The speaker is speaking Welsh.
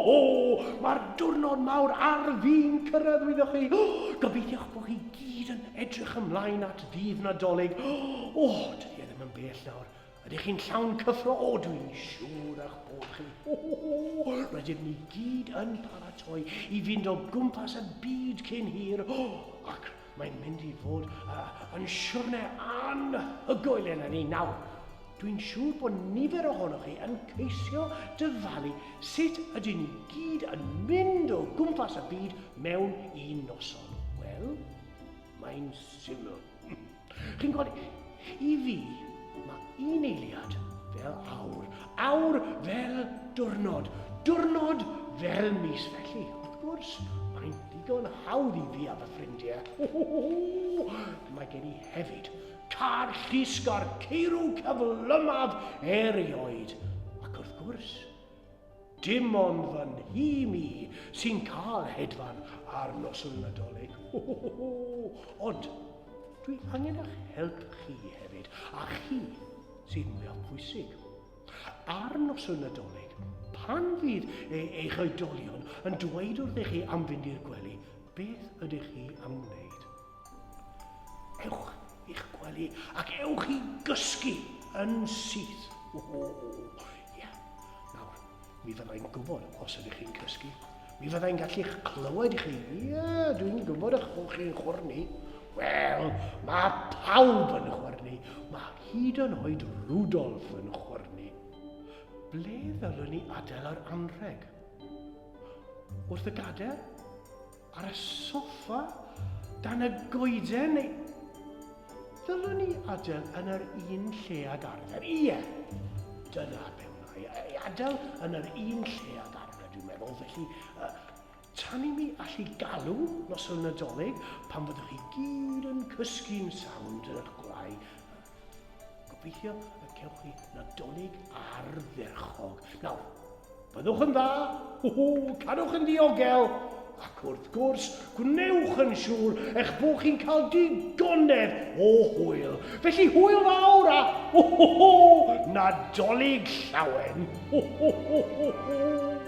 ho! Mae'r diwrnod mawr ar fin cyrraedd, wyddoch chi. Gobeithio'ch bod chi gyd yn edrych ymlaen at ddydd Nadolig. O, dydy e ddim yn bell nawr. Ydych chi'n llawn cyffro? O, dwi'n siŵr eich bod chi. Ho, ho, ho! Rydym ni gyd yn paratoi i fynd o gwmpas y byd cyn hir. Ac mae'n mynd i fod yn siwrne anhygoel eleni. Nawr, dwi'n siŵr bod nifer ohonoch chi yn ceisio dyfalu sut ydyn ni gyd yn mynd o gwmpas y byd mewn un noson. Wel, mae'n syml. Chi'n gwybod, i fi, mae un eiliad fel awr, awr fel diwrnod, diwrnod fel mis. Felly, wrth gwrs, mae'n ddigon hawdd i fi a fy ffrindiau. Mae gen i hefyd car llusg a'r ceirw cyflymaf erioed. Ac wrth gwrs, Dim ond fy nhîm i sy'n cael hedfan ar noswyl Nadolig. Ho, ho, ho, ho. Ond dwi angen eich help chi hefyd, a chi sydd mwyaf pwysig. Ar noswyl Nadolig, pan fydd e, eich oedolion yn dweud wrthych chi am fynd i'r gwely, beth ydych chi am wneud? Ewch i'ch gwely ac ewch i gysgu yn syth. Ho, ho, ho. Ie. Nawr, mi fyddai'n gwybod os ydych chi'n cysgu. Mi fyddai'n gallu'ch clywed chi. Ie, dwi'n gwybod eich bod chi'n chwyrnu. Wel, mae pawb yn chwyrnu. Mae hyd yn oed Rudolf yn chwyrnu. Ble ddylwn ni adael yr anrheg? Wrth y gadair? Ar y soffa? Dan y goeden? Neu... Ddylwn ni adael yn yr un lle ag arfer? Ie, dyna be wna i. Ei adael yn yr un lle ag arfer, dwi'n meddwl. Felly, uh, tan i mi allu galw noswyl Nadolig, pan fyddwch chi gyd yn cysgu'n sound yn eich gwlâu, Gobeithio y cewch chi Nadolig ardderchog. Nawr, byddwch yn dda, hw hw, cadwch yn ddiogel, ac wrth gwrs, gwnewch yn siŵr eich bod chi'n cael digonedd o hwyl. Felly hwyl fawr a hw hw hw, Nadolig llawen! Hw hw hw hw hw!